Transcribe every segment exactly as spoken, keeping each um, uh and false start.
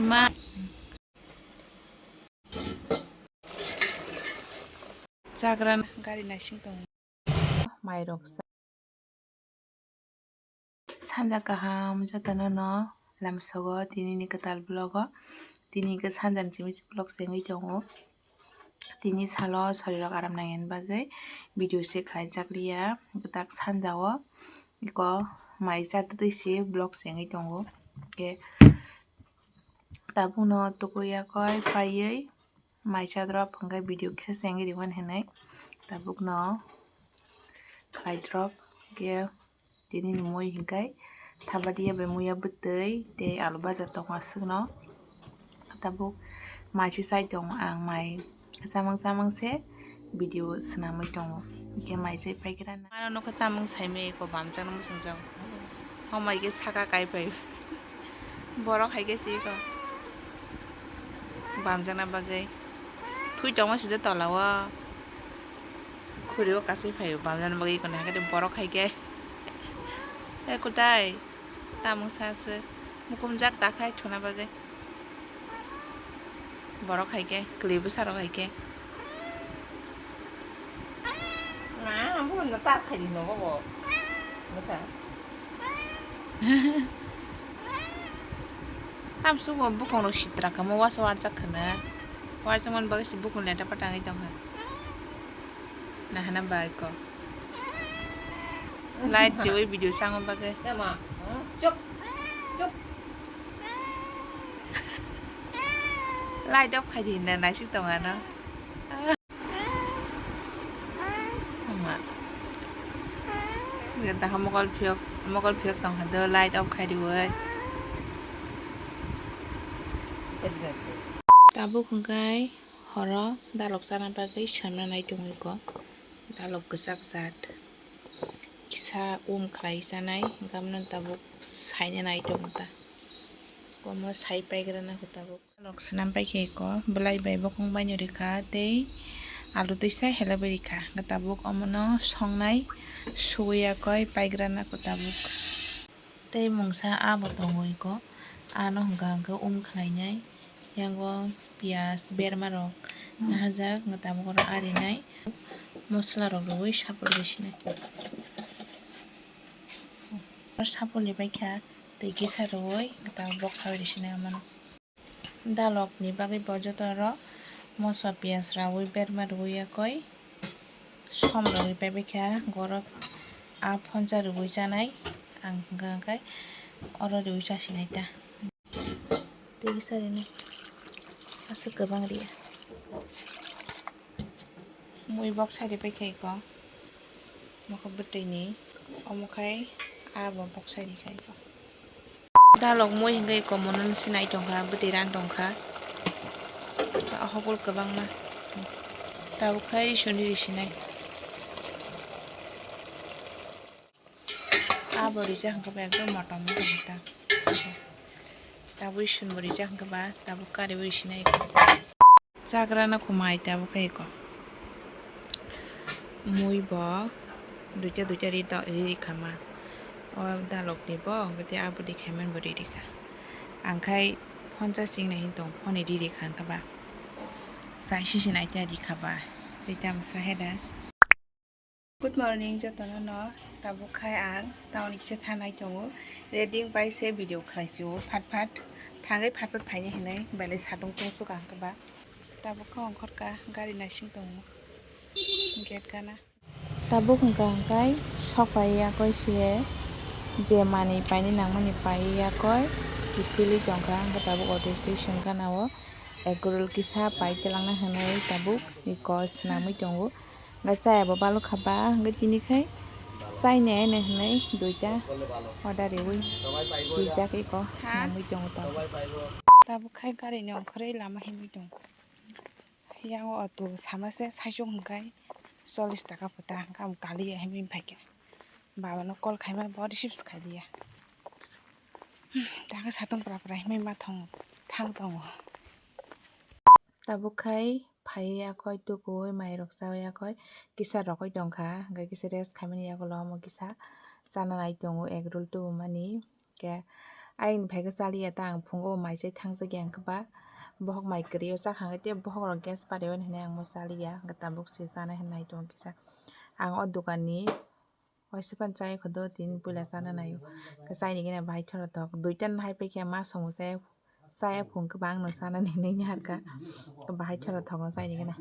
Ma. Chagra gari naising tongo. Mairok sa. Sanja kaham jotono no lamsogo tini ni kwtal vlog o. Tini hwnkhe sanja ni simi vlog se wngwi tongo. Tini salo sorirok aram nangya bagwi video se khlai jak liya. Tak sanja o iko mai cha twi se vlog se wngwi tongo. Hwnkhe tabukno tukui yakoi paiwi mai cha drop hwnkhe video kisa se wngwi rimani hinwi tabukno khlai drop. Hwnkhe tini ni mui hwnkhe thabadia bai muya bwtwi tei alu baja tongo aswkno. Tabuk mai se chai tongo ang, mai samang samang se video swnamwi tongo. Hwnkhe mai chai paikhe rana. Ano nokha tamung saimai ko bamjakno mwswngjago. Homai khe saka kai pai. Borok hai khe se ko bamjakna bagwi. Thui tongma sida tola o. Khuri o kasui phaio bamjakna bagwi iko nahakhe borok hai khe. E kutai. Tamung sa se mukumjak ta khai thuna bagwi. Borok hai khe, kwlwi bwsarok hai khe. Ma, buno tar khai di nogo bo. Bwsa. Tamsuk bo bukong rok sitra kamo wasa warjak khwna. Warjak man bagwi se bukong leta patangwi tongkha. Nahana bai ko. Light dewi video sango bagwi. Yama. Chup. Chup. Light off khai di na naisik tong ano. Ama. Taha mokol phiyok, mokol phiyok tong kha do light off khai di woi. Tabuk hwnkhe horo dalok chana bagwi swnamna nai tongwi ko. Dalok kwchak jat kisa um khlai chanai, hwnkhe abono tabuk saina nai tongo ta. Omo sai paigrana kho tabuk. Dalok swnam paikhe eko, bwlai bai bokong baino rikha tei alu twisa helebwi rikha. Hwnkhe tabuk omono songnai suwi yakoi paigrana kho tabuk. Tei mungsa abo tongo eko, ano hwnkha hwnkhe um khlainai, yango piyaj berma rok nahajak, hwnkhe tabuk oro arinai, mosla rok rwui sapor bai sinai. Sapor ni baikha tei kisa rwui tabuk boksa bai sinai omono. Dalok ni bagwi bo joto oro moso piyaj raui berma rwui yakoi som rwui paibai kha, borok a phonsa rwui chanai, ang hwnkha hwnkhe oro rwui chasinai ta. Tei kisa rinai aswk kwbang riya. Mui boksa ripai kha iko mokol bwtwi ni, omo khai abo boksa rikha iko. Dalok mui hwnkhe iko mono se nai tongkha, bwtwi ran tongkha, hobol kwbangma. Tabuk khai risuni risinai. Abo rijak hwnkhe ba ekdom motom wngkha ta. Tabuk isun bo rijak hwnkhe ba tabuk kari bo isinai. Chagra no khumai tabuk khai ko. Mui bo duita duita ri to ri ri khama. O dalok ni bo hwnkhe tei abo ri khaimani bo ri ri kha. Ang khai phone charging nai hin tong phone ni ri ri kha hwnkhe ba. Chai sisi nai ta ri kha ba. Tei tamo sa he da. Good morning jotono no, tabuk khai ang town kisa thanai tongo, ready pai se video khlai si o, phat phat thangwi phat phat phaini hinwi belai satung tungsuk ang khe ba. Tabuk khe ongkhor ka gari naising tongo gate gana. Tabuk hwnkha hwnkhe sok pai yakoi se je manwi paini nangmani pai yakoi kiphilwi tongkha, hwnkhe tabuk auto station gana o egg roll kisa pai twlangna hinwi tabuk iko swnamwi tongo. Hwnkhe chaya bo balokha ba, hwnkhe tini khai chaini ene hinwi duita order riwi rijak eko swnamwi tongo tabuk. Tabuk khai gari ni ongkhorwi lama himwi tongo. Yang o auto sama se saichung hwnkhe chollish taka pho ta, hwnkhe ang kaliya himwi phaikha. Baba no call khaima bo receive se khailiya. Takhe satung pra pra himwi ma thang tongo. Tabuk khai phai yakoi tukui mairok chaui yakoi kisa rokoi tongkha, hwnkhe kisa rest khaimani yagulo omo kisa chana nai tongo egg roll tubumani, hwnkhe Ayang ni phaikhe chaliya ta, ang phungo mai chai thangjak ya, hwnkhe ba bohok mai kwrwi o chakha hwnkhe tei bohok rok gas pari o hinwi ang bo chaliya, hwnkhe tabuk se chanai hinwi nai tongo kisa. Ang o dokan ni waisa phano chaya kho do, tini puila chana nai o. Hwnkhe chaini gana bahai kheno thok, duita no hai paikha, ma songo chaya, chaya phung khe ba ang no chanani hinwi harkha, bahai kheno thok no chaini gana.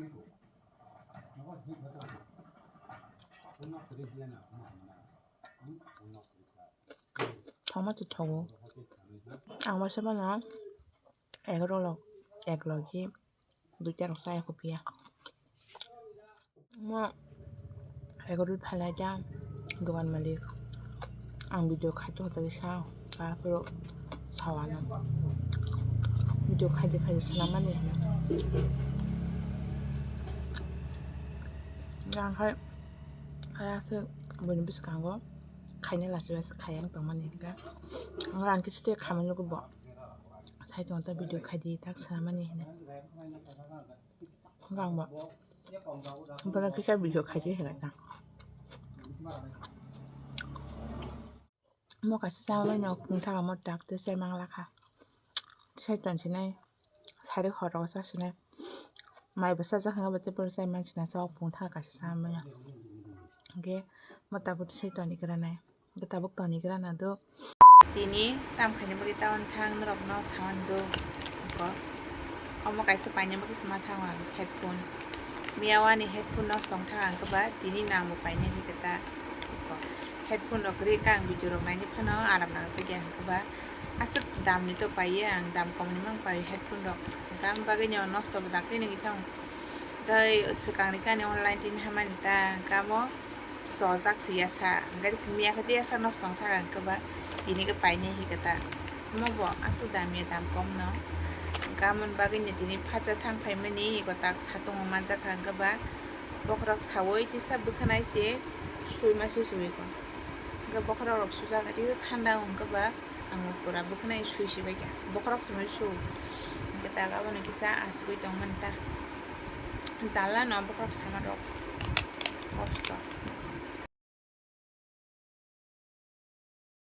Thokma se thogo. Ang waisa phano egarok, egarok khe duita rok chaya kho phiya. Mo egarok phalai ta dogan malik. Ang video khai tong chai sa, arpore sawano. Video khai di khai di swnam mani. Ang khai, khai aswk buini bwskango khaina lachi bai se khai ang tongmani hwnkhe. Ang, ang kisa tei khamani nukgo bo. Sai tongo ta video khai di tak swnam mani hinwi. Hwnkhe ang bo. Bono kisa video khai di hinwi ta. Mo kaisa chamani phung thaka mo tak tei chai mang lakha. Sai tong sinai. Sari khoro sa sinai. Mai bwsa jak hwnba tei bono chai man sinai sa phung thaka kaisa chamani. Hwnkhe mo tabuk sai toni gra nai. Hwnkhe tabuk toni gra na do. Tini tam khaini bagwi town thang norok no sawan do. Ko. Omo kaisa paini bagwi sma thango ang headphone. Miya wani headphone no tong thang ang khe ba tini nang bo painai hwnkhe ta. Ko. Headphone rok ri kha ang video rok naini phano aram nang jagya hwnkhe ba. Aswk dam ni to paiye ang, dam kom ni mang pai headphone rok. Jang bagwi no nosto bo dakti nini thang. Tei swkang ni kani online tini hamani ta kamo. Chojak se yasa, gari simi yakhe tei yasa nosto wng thaka hwnkhe ba tini khe painai hwnkhe ta. Omo bo aswk damya dam kom no. Gamon bagwi no tini phacha thang phaimani eko tak satung manjakha hwnkhe ba bokhorok saui tisa bwkhanai se suima se suiko. Hwnkhe bokhorok rok sujak tei thanda hwnkhe ba. Ang pura bwkhanai sui sibaikha, bokhorok se mai su. Hwnkhe tak abono kisa achugwi tongmani ta. Jala no bokhorok sama rok. Kosto.